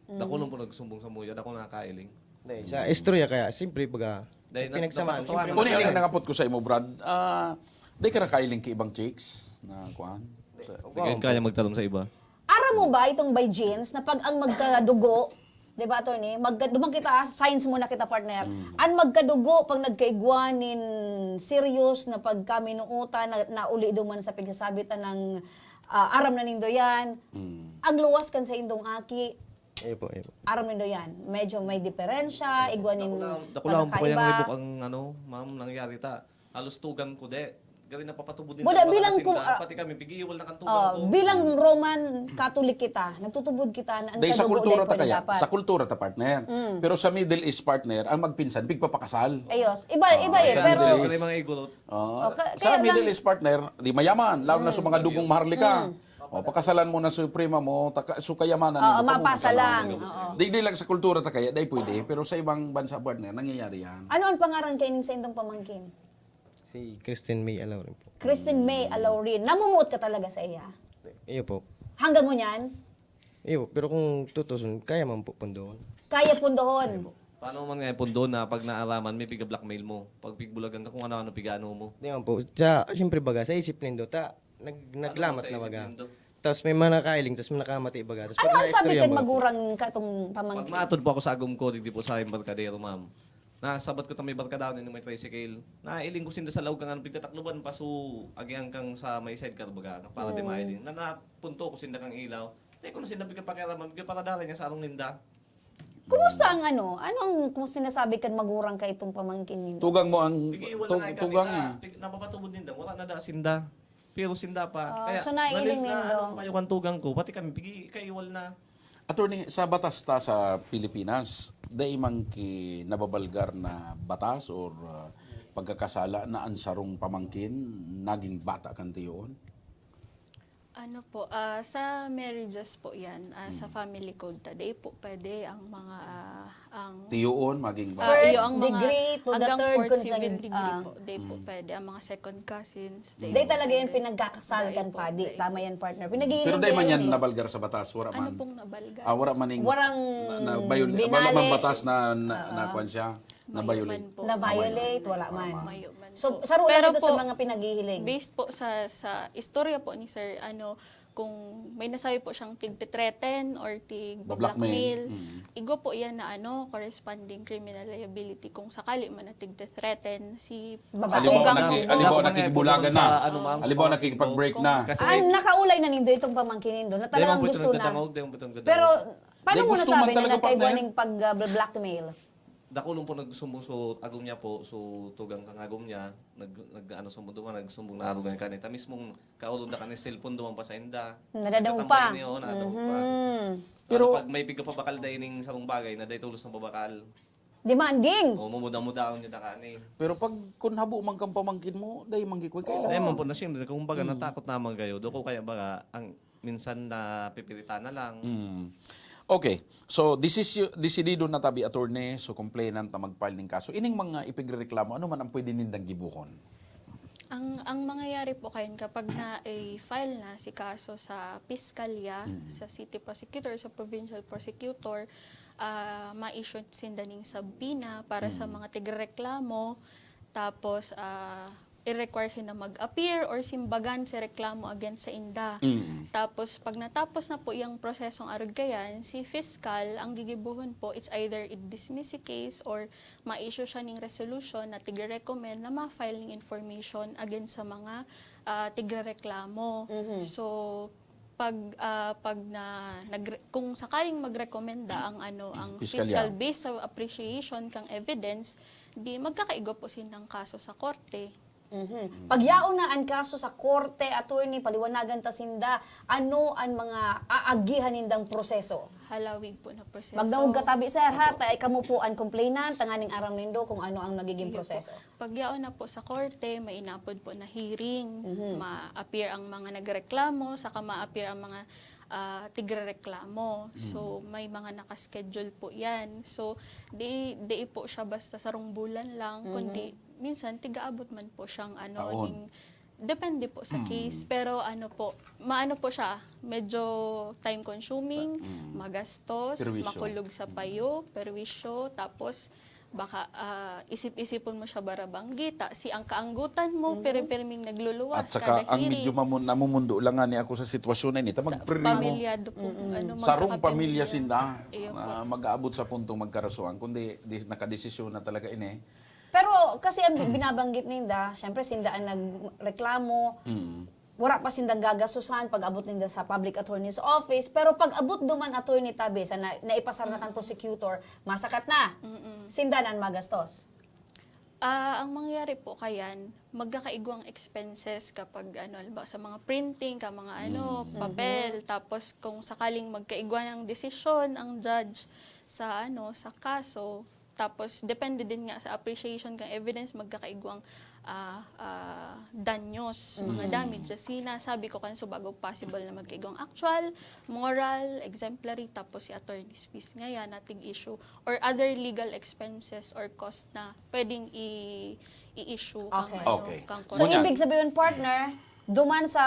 Dako lang po nagsumbong sa muya, dako nakakailing. Dai, sa istorya kaya, siyempre baga, Dai, na- pinagsamahan, napatotohanan siyempre na Una yung kaya. nangapot ko sa imo, Brad. Ah, di ka nakailing ki ibang chicks na kuan? Di Wow. kayo kaya magtanom sa iba. Aram mo ba itong by genes na pag ang magkadugo, di ba, attorney? Magka, duman kita, ah, science muna kita, partner. Mm. Ang magkadugo, pag nagkaigwa nin serious na pagkaminuotan, na, nauli duman sa pagsasabitan ng, ah, aram na nindo yan, Mm. ang luwas kan sa indong aki, Ayun po, ayun po. aram nindo yan. Medyo may diferensya, igwa nin Dako lang, dako lang po kayang pagkakaiba. libok ang, ano, ma'am, nangyari ta. Halos tugang ko, de. Gari napapatubod din Buda, ang mga bilang asinda, ku-, ah, pati kami, pig-iwal na kan tugang oh, ko. Bilang Roman Catholic kita, nagtutubod kita na ang Dahil sa kadugo kultura dai ta pwede kaya, dapat. sa kultura ta, partner. Mm. Pero sa Middle East, partner, ang magpinsan, pigpapakasal. Ayos. Iba, Ah, iba eh, sa pero Middle East. May mga igurot. Oo. Oh, ka-, Sa kaya Middle lang East, partner, di mayaman, lalo na sa Mm. mga dugong maharlika. Mm. O, pakasalan mo na sa prima mo, taka-, so kayamanan Oo, mo, mapasa pamukha lang. lang. Oo. Di, di lang sa kultura ta kaya, dai pwede. Pero sa ibang bansa, partner, nangyayari yan. Ano ang pangaran kaining sa indong pamangkin? Si Kristen May Alaurin po. Kristen May Alaurin. Namumuot ka talaga sa iya? Iyo po. Hanggang ngunyan? Iyo, pero kung tutusin, kaya man po pundohon. Kaya pundohon? Paano man nga yung pundo na pag naaraman, may piga-blackmail mo? Pag pigbulagan ka kung ano-ano, piga-ano mo? Di man po. Sa, siyempre baga, sa isip nindo, ta, nag-, Ano naglamat sa na isip baga. nindo? Tapos may mga nakailing, tapos may nakamati baga. Tapos Ano pag ang sabi naistorya kan mo, magurang katong Pag pamangkin? maatod po ako sa agom ko, digdi po sa Embarcadero, ma'am. Nasabat ko itong may barkadaon, yung may tricycle. Nailing ko sinda sa laog kang ano, pigtatakloban pa, so, agihan kang sa may sidecar baga, para di Mm. mailing. Na napunto ko sinda kang ilaw. Di ko na sinda pigpapakialaman, pigpaparadaran niya sa arong ninda. Kumusta ang ano? Ano ang, kung sinasabi kan magurang ka itong pamangkin ninyo? Tugang mo ang Pig-iiwal tu-, na nga kami tugang na, eh. pig-, napapatubod ninda, wala na da sinda. Pero sinda pa. Ah, Kaya so naiiling nalit na nindo. ano, mayo kan tugang ko, pati kami, pig-i-, kaiwal na. Attorney, sa batas ta sa Pilipinas, dai man ki nababalgar na batas or, ah, pagkakasala na ang sarong pamangkin naging bata kan tiyoon? Ano po, ah, sa marriages po yan, ah, sa Mm. family code ta, dai po pwede ang mga, ah, ang Tiyoon, maging Ah, First iyo, ang mga degree to the hanggang third fourth kun sa civil gid-, degree ah. po, dai po Mm. pwede. Ang mga second cousins, dai Dai po talaga yan pwede. pinagkakasal Dai kan po, padi. dai. Tama yan, partner. Pinag-iintindihan Pero dai man yan mo. nabalgar sa batas, wala Ano man. pong nabalgar? Ah, wala man ning Warang na, na viol-, wala man binalik. batas na, na, na Ah. kuwan siya, na Mayo violate. man po. Na violate, wala man. Mayo man So, po. sa rula Pero nito sa po, mga pinaghihiling. based po sa, sa istorya po ni Sir, ano, kung may nasabi po siyang tig-threaten or Ba-blackmail. tig-blackmail, Mm. igwa po yan na, ano, corresponding criminal liability kung sakali man na tig-threaten si Babae. Halimbawa, Tugang naki-, ko po. halimbawa, Ako man eh, nakikibulagan pumunta na. sa ano, ma'am, Halimbawa, sa nakikipag-break ko. na. Kasi Ah, may nakaulay na nindo itong pamangkin nindo na Di man talagang po ito gusto na. nagdadangog, di man po ito nagdadangog. Pero, paano Di, mo gusto man nasabi na talaga, nagkaigwa partner. ning pag, ah, bla-, blackmail? Dakulon po nagsumbong so agom niya po, so tugang kang agom niya, nag-, nag-ano, sumbong duman, nagsumbong na arugan kanita. Mismong kaulon na kani cellphone duman pa sa inda. Nadadangog Nagtatambay pa. niyo, nadadangog pa. Mhm. Pero Pero pag may piga pa bakal dahil ning sarong bagay, na dahil tulos na babakal. Demanding. O, mumuda-mudaon niya na kani. Pero pag kun habo man kang pamangkin mo, dai man gikoy kailan. Dai man po na, siyempre, kung baga Mm. natakot naman kayo, do ko kaya baga, ang minsan napipilitan na lang. Mm. Okay. So, desisyo-, desidido na tabi, attorney, so complainant na mag-file ning kaso. Ining mga ipigrereklamo, ano man ang pwede nindang gibuhon? Ang, ang mangyayari po kayan kapag na-file na si kaso sa piskalya, Mm. sa city prosecutor, sa provincial prosecutor, ah, ma-issue sinda ning subpoena para sa Mm. mga tigrereklamo. Tapos, ah, i-require sinda mag-appear or simbagan si reklamo against sa inda. Mm. Tapos, pag natapos na po yung prosesong arog kayan, si fiscal, ang gigibuhon po, it's either i-dismiss si case or ma-issue siya ning resolution na tigre-recommend na ma-file ning information against sa mga, ah, tigrereklamo. Mhm. So, pag, ah, pag na, nagre-, kung sakaling magrekomenda ang ano, ang Piskalya. fiscal based sa appreciation kang evidence, di magkakaigwa po sinang kaso sa korte. Mhm. Pagyaon na an kaso sa korte, attorney, paliwanagan ta sinda, ano an mga aagihan nindang proseso? Halawig po na proseso. Magdangog ka tabi, sir, ha? Opo. Ta, kamo po an complainant, tanganing aram nindo kung ano ang nagiging Sige po. proseso. Pagyaon na po sa korte, may inapod po na hearing, Mhm. ma-appear ang mga nagreklamo, saka ma-appear ang mga, ah, tigrereklamo. So, Mm. may mga nakaschedule po yan. So, di, di po siya basta sarong bulan lang, Mhm. kundi minsan tigaabot man po siyang ano, Taon. ning, depende po sa Mm. case. Pero ano po, maano po siya, medyo time consuming, Mm. magastos, Perwisyo. makulog sa Mm. payo, perwisyo, tapos baka, ah, isip-isipon mo siya barabanggi, ta si ang kaanggotan mo, Mhm. pirmi-pirming nagluluwas At saka kada ang hearing. medyo mamun-, namumundo lang nga ni ako sa sitwasyon na ini, ta Sa magpirimo. pamilyado po, Mm-mm. ano, Sarong magkapamilya. pamilya sinda Iyo po. na mag-aabot sa puntong magkarasoan, kundi di, nakadesisyon na talaga ini. Pero kasi ang binabanggit ninda, syempre sinda ang nagreklamo, Mm. wala pa sindang gagastusan pag abot ninda sa public attorney's office, pero pag abot duman, attorney, tabi sa na, naipasar na kan prosecutor, masakat na. Mm-mm. Sinda na an magastos. Ah, ang mangyayari po kayan, magkakaigwang expenses kapag ano, halimbawa sa mga printing, ka mga ano, Mm. papel, Mhm. tapos kung sakaling magkaigwa ng desisyon ang judge sa ano, sa kaso, tapos depende din nga sa appreciation kang evidence, magkakaigwang, ah, ah, danyos, mga Mm. damages. Sinasabi ko kan subago possible na magkaigwang actual, moral, exemplary, tapos si attorney's fees ngayon na tig-issue or other legal expenses or cost na pwedeng i-, i-issue kang Okay. ano, Okay. kang So, Ngunyan. ibig sabihin, partner, duman sa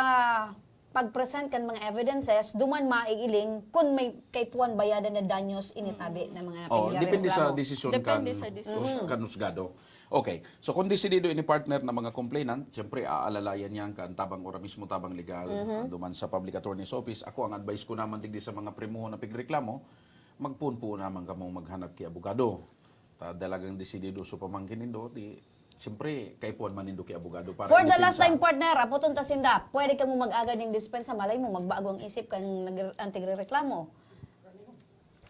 pag-present kan mga evidences, duman maiiling kun may kaipuhan bayadan na danyos ini tabi na mga Oh, pinagreklamo. Depende sa desisyon Depende kan sa desisyon. hus-, kan husgado. Okay. So, kung desidido ini, partner, na mga complainant, siyempre, aalalayan niya kan tabang, ora mismo tabang legal, Mhm. duman sa Public Attorney's Office. Ako, ang advice ko naman digdi sa mga primo na pigreklamo, magpuon-puon naman kamong maghanap ki abogado. Ta, dalagang desidido so pamangkin nindo, di, siyempre, kaipuhan man nindo ki abogado para For the last depensa. time, partner, apoton ta sinda, pwede kamo mag-agad ning dispensa, malay mo, magbago ang isip kan nag-, ang tigrereklamo.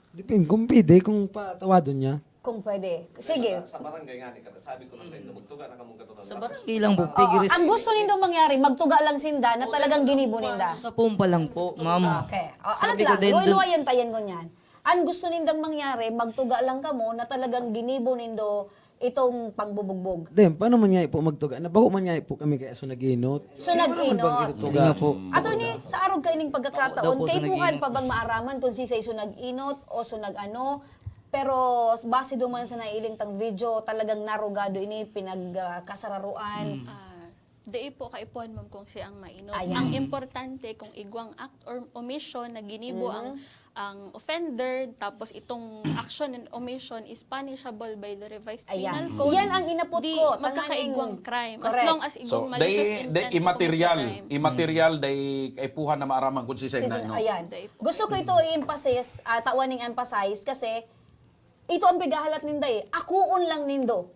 Depende, kung pwede, kung patawadon niya. Kung pwede. Sige. Sa barangay nga ni, kata, sabi ko na sa inyo, magtuga na kamong katunayan. Sa Tapos, barangay lang po, parang pigiri Ang gusto nindo mangyari, magtuga lang sinda na talagang ginibo ninda. Sa pumpa lang po, ma'am. Okay. Ah, Sabi alat ko lang, din dun luway-luwayan tayan ngunyan. Ang gusto nindang mangyari, magtuga lang kamo na talagang ginibo nindo itong pangbubugbog. Then, paano man nga po magtuga? Nabaho man nga po kami kaya so nag-inot. So, Paano man nag-inot. bang itutuga? Hindi nga po. Ato ni, sa arog kaining pagkakataon, Daw po sa kaipuhan nag-inot. pa bang maaraman kung sisay so nag-inot o so nag-ano? Pero base duman sa nailing tang video, talagang narugado ini, pinagkasararuan. Mm. Ah, dai po kaipuhan, ma'am, kung siya ang mainot. Ayan. Ang importante, kung igwang act or omission na ginibo ang, Mhm. ang offender, tapos itong action and omission is punishable by the Revised Ayan. Penal Code, Yan ang inapot di ko, magkakaigwang tanganing crime. As Correct. long as igwang So, malicious dai, intent dai to commit immaterial, the crime. immaterial, dai kaipuhan na maaraman kung sisay Sisi-, na, no? ayan. Dai po. Gusto ko ito i-emphasize, ah, tawan ning emphasize kasi ito ang pighahalat ninda eh. Akoon lang nindo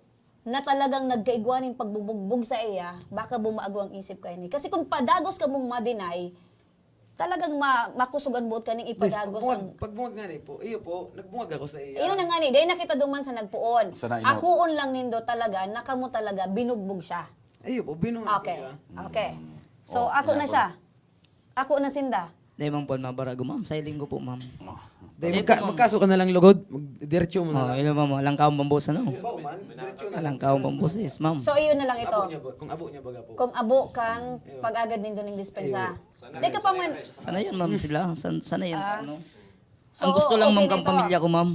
na talagang nagkaigwa ning pagbubugbog sa iya, baka bumago ang isip kaini. Kasi kung padagos ka mong ma-deny, talagang ma-, makosog an boot kaning Yes, ipadagos pag bungag, ang pag bungag nga ni po, iyo po, nagbungag ako sa iya. Iyo na nga ni, dahil nakita duman sa nagpoon. Sa nainot. Akoon lang nindo talaga, na kamo talaga, binugbog siya. Iyo po, binugbog ko Okay. siya. Okay. Mm. So, Oh, ako na inabot. siya. Ako na sinda. Dai man po mabarago, ma'am. Sa iling ko po, ma'am. Oh. Dai, Dai magka-, po, ma'am. magkaso ka na lang lugod. Mag-, diretso mo na Oh, lang. yun, ma'am. Alang kaon pambusa, no? Bawa man, diretso na. Alang kaon pambusa, yes, ma'am. So, iyon na lang ito. Abo niya ba, kung abo niya baga po. Kung abo kang Ayun. pag-agad nindo ning dispensa. Ayun. Di ka pa man. Sana yun, ma'am, sila. San-, sana yun, Ah. ano. So, Ang gusto lang, okay ma'am, na kang ito. pamilya ko, ma'am.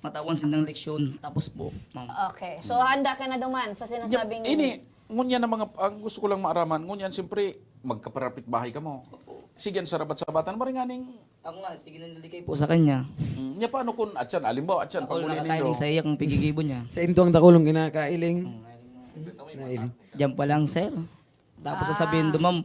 Matawan sindang leksyon. Tapos po, ma'am. Okay. So, handa ka na duman sa Yep. sinasabing Ini, ngunyan ang mga, ang gusto ko lang maaraman, ngunyan, siyempre, magkaparapit bahay kamo. Opo. Sige, ang sarabat-sabatan, maringaning Ako nga, sige na nilikay po sa kanya. Mm, nya, paano kung atyan, alimbawa, atyan, Ako lang panguli nakakain nindo? sa iya kung pigigibo niya. Sa intuang dakulong kinakailing. Mm, Nailing. Diyan pa lang, sir. Tapos Ah. sasabihin do, ma'am,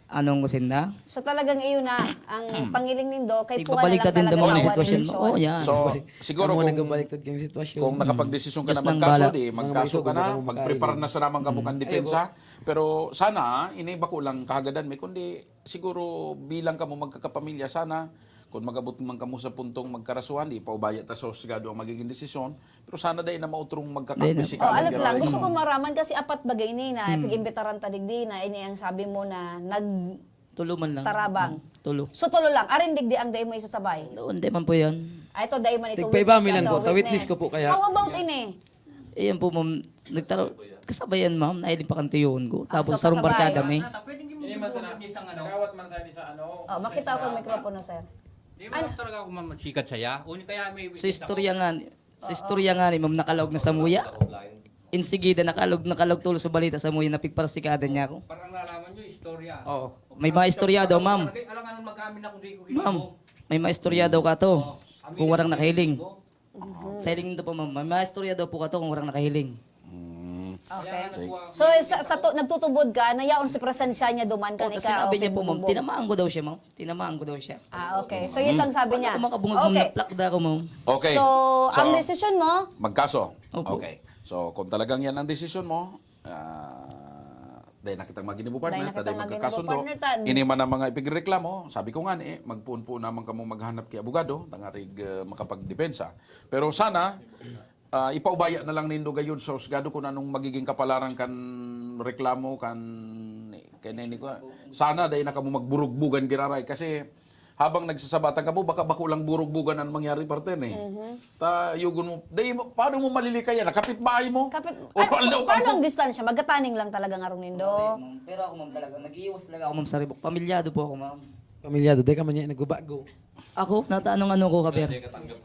anong kusinda? So, talagang iyo na, ang pangiling nindo, kay Igbabalik puha na ka lang din do, talaga ma'am, ang ang sitwasyon mo. sitwasyon. Oh, yan. So, siguro Amo kung, nagbabaliktad kang sitwasyon. kung nakapagdesisyon ka Diyos na nang magkaso, bahala. di, Mga magkaso maiso, ka na, kung magpre-prepare na sana ang kamukang Ay, depensa. po. Pero sana, ah, ini bako lang kahagadan mi, kundi siguro bilang kamo magkakapamilya, sana Kung mag-abot man kamo sa puntong magkarasuhan, di pa ubaya ta sa husgado ang magiging desisyon, pero sana dai na mautrong Dai na. magkakapisikal Oh, ang alat lang. giraray. Gusto ko maraman kasi apat bagay ini na pag-imbitaran ta digdi na ini ang sabi mo na nagtarabang. Tulo man lang. Tulo. So tulo lang. Arin digdi ang dai mo isasabay. Noon, di man po yan. Ah, ito dai man ito Tigpaiba witness, mi lang ano, po. Ta-witness ko po kaya. How about ini? Iyan po, ma'am. Nagtaro, kasabayan, ma'am. Nahiling pa kan tiyoon ko. Ah, Tapos so sarong kasabay. barkada mi. Pwede mo isang ano? Kawat man sa isa ano? Oh, makita ko ang mikropono, sir. Di ba talaga ako mamasikat saya? O kaya may Sa istorya nga, sa istorya nga ni ma'am, nakalaog na sa muya. Insigida, nakalaog, nakalaog tulo sa balita sa muya na pigparsikada niya ako. Parang nalaman nyo, istorya. Oo. May mga istorya daw, ma'am. Alangan mag-amin akong di ko Ma'am, may mga istorya daw ka to. Kung warang nakahiling. Sa hiling nito po, ma'am. May mga istorya daw po ka to kung warang nakahiling. Okay. So, sa, sa to, nagtutubod ka na yaon si presensya niya duman ka Oh, ni tapos ka, sinabi okay, niya po, ma'am, bubog. Tinamaan ko daw siya, ma'am. Tinamaan ko daw siya. Ah, okay. So, yun ang sabi niya. Ano, makabungag, ma'am, Okay. Naplak da ako, ma'am. Okay. So, ang So, desisyon mo? Magkaso. Opo. Okay. So, kung talagang yan ang desisyon mo, ah, dahil na kitang maginibo partner, Dahil na ta kitang dahil maginibo magkakasundo, partner, ta- ini man ang mga ipigreklamo, sabi ko nga ni, magpuon-puon naman kamo maghanap ki abogado, tangarig uh, makapagdepensa. Pero sana, ah, ipaubaya na lang nindo gayud sa husgado kung anong magiging kapalaran kan reklamo, kan, kan ini ko. Sana dahil na kamo magburugbugan giraray kasi habang nagsasabatan kamo, baka bako lang burugbugan ang mangyari, partner, eh. Ta, yugon mo, dahil mo, paano mo malilikayan? Nakapit bahay mo? Kapit, O, ano, ano, paano ano? Ang distansya? Magkataning lang talaga ang arong nindo? Ma'am, pero ako, ma'am, talaga, nag-iiwas talaga ako, ma'am, sa ribok. Pamilyado po ako, ma'am. Pamilyado, di ka man niya nagbabago. Ako, natanong ano ko, kaber.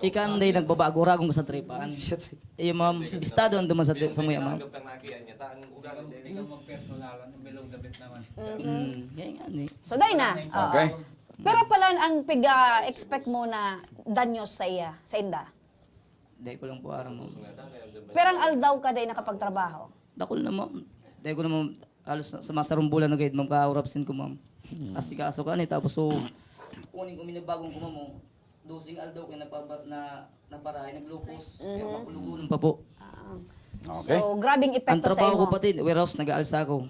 Ikan day nagbabago, ragon ka sa tripan. Iyo, ma'am, bistado ang duman sa, sa muya, ma'am. Ikaw magpersonal, ang bilog gabit naman. Mm, yan nga, ni. So, dai na. Oo. Okay. Pero pala, ang pig-expect mo na danyos sa iya, sa inda? Dahil ko lang po aram, ma'am. Pero ang aldaw ka dai nakapagtrabaho? Dakol na, ma'am. Dahil ko naman, halos sa, sa mga sarong bulan na gayud, ma'am, kaurapsin ko, ma'am. Asikaso ka ni, tapos so, kuning uminabagong ko, ma'am, oh. Dosing aldaw kayo napaba, na, naparahay, naglupos. Pero makulugunan pa po. Ah. Okay. So, grabing Ang epekto sa trabaho ko imo. Pati, warehouse, nag-aalsa ako.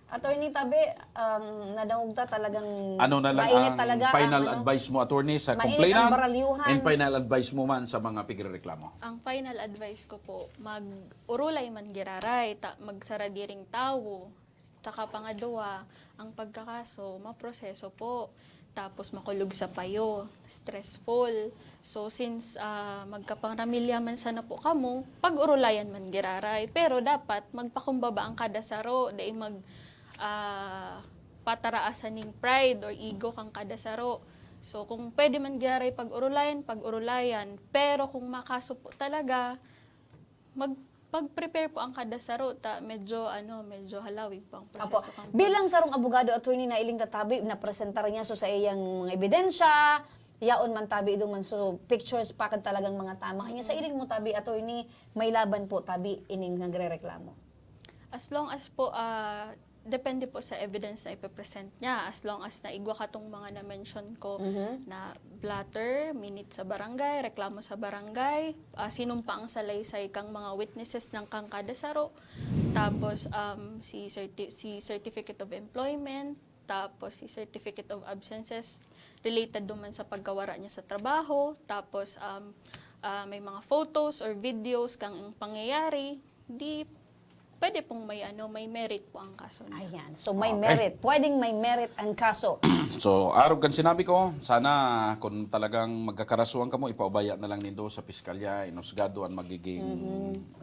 Attorney Tabi, um, nadangog ta talagang Ano na lang mainit ang talaga final ang, ano, advice mo, attorney, sa mainit complainant ang baralyuhan. And final advice mo man sa mga pigrereklamo? Ang final advice ko po, mag-urulay man giraray, ta, magsaradiring tawo. Tsaka pangadwa, ang pagkakaso, maproseso po. Tapos makulog sa payo, stressful. So since ah, magkapamilya man sana po kamo, pag-urulayan man giraray. Pero dapat magpakumbaba ang kada saro, dai mag ah, pataraasan ning pride or ego kang kada saro. So kung pwede man giraray pag-urulayan, pag-urulayan. Pero kung makaso po talaga, mag pag-prepare po ang kada saro ta medyo ano, medyo halawig po ang Apo, proseso kang bilang sarong abogado, attorney, na iling tatabi, napresentar niya so sa iyang mga ebidensya, yaon man tabi, idong man so pictures, pakad talagang mga tama. Kanya sa iling mo tabi, attorney, may laban po tabi ining nagrereklamo. As long as po, ah, depende po sa evidence na ipe-present niya. As long as naigwa katong mga na-mention ko na blotter, minute sa barangay, reklamo sa barangay, ah, sinumpa ang salaysay kang mga witnesses ng kang kada saro, tapos um, si, certi- si Certificate of Employment, tapos si Certificate of Absences related duman sa pagkawara niya sa trabaho, tapos um, ah, may mga photos or videos kang pangyayari, di pwede pong may ano, may merit po ang kaso niya. Ayan. So may Okay. merit. Pwedeng may merit ang kaso. So, arog kan sinabi ko, sana kung talagang magkakarasuhan kamo, ipaubaya na lang nindo sa piskalya, inusgado ang magiging...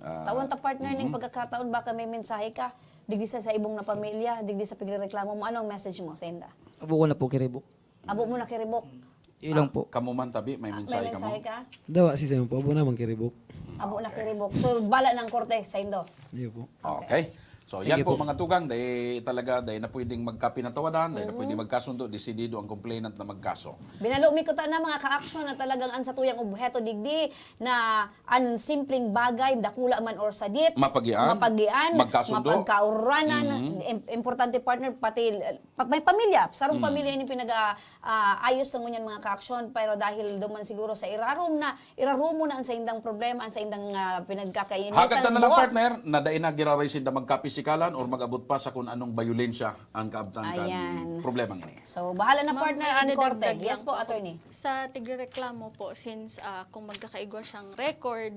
ah, Tawan ta, partner, ning pagkakataon, baka may mensahe ka digdi sa, sa ibong na pamilya, digdi sa pigrereklamo mo. Ano ang message mo sa inda? Abo ko na po kiribok. Abo mo na kiribok. Yun lang po. Kamo man tabi, may May mensahe kamo? mensahe ka? Dawa si Simon po, abo naman kiribok. Abo na kiribok. So, bala ng korte sa indo. Iyo po. Okay. So, Thank yan you po, po. Mga tugang, dahil talaga, dahil na pwedeng magkapinatawadan, dahil na pwedeng magkasundo, desidido ang complainant na magkaso. Binalo mi kuta na, mga ka-action, na talagang ang satuyang obheto digdi na ang simpleng bagay, dakula man or sadit, Mapagian, mapagian, magkasundo. mapagkauranan, im- importante, partner, pati uh, pa- may pamilya, sarong Mm. pamilya ini pinag-aayos sa ngunyan, mga ka-action, pero dahil duman siguro sa irarom na, irarom mo na ang sa indang problema, ang sa indang uh, pinagkakainitan. Hagad ta na lang, buot. Partner, na dai na giraray sinda magkape sikalan or mag-abot pa sa kung anong bayolensya ang kaabtan kan Ayan. problemang ini. So, bahala na Ma'am, partner may ang idadagdag korte. lang Yes po, po ako. Attorney. Sa tigrereklamo po, since ah, kung magkakaigwa siyang record,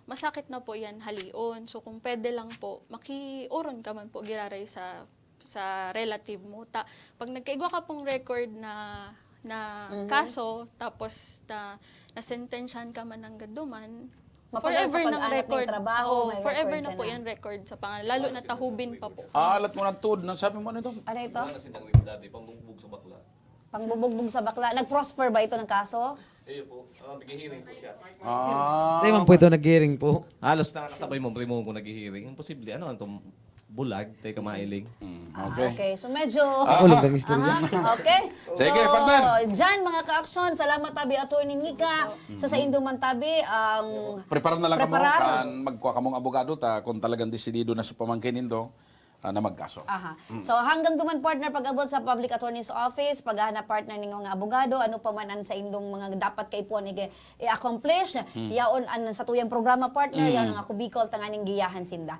masakit na po yan halion. So kung pwede lang po, makiuron ka man po giraray sa sa relative mo. Ta, pag nagkaigwa ka pong record na na Mhm. kaso, tapos na nasentensyahan ka man ng gaduman, Mapagal sa forever ng pag-anap ng record. trabaho, Oo, may forever record na ka po na. Yung record sa pangalan, lalo na tahubin pa po. Ah, alat mo ng tuod na sabi mo ano ito? Ano ito? Wala na silang dati, pambugbog sa bakla. Pangbubugbog sa bakla. Nag-prosper ba ito ng kaso? Iyo po, ah, nag-hearing po siya. Ah, Hindi man po ito nag-hearing po. Halos nakakasabay mo, primo ko nag-hearing. Imposible, ano, itong bulag, tayo kamailing. Mm, Ah, okay. okay. So medyo... Ako lang ang istorya. Aha, okay. Sige, so, partner. Dyan, mga ka-action, salamat tabi, Attorney Nika. Sa saindong man tabi, ang Prepara na lang kamo Preparar. kan magkuha kamong abogado ta kung talagang desidido na sa pamangkin nindo ah, na magkaso. Aha. So hanggang duman, partner, pag-abot sa Public Attorney's Office, paghahanap, partner, ning mga abogado, ano pa man ang saindong mga dapat kaipuhan i- i-accomplish, yaon ang sa tuyang programa, partner, yaon ang Ako Bicol, tanganing giyahan sinda.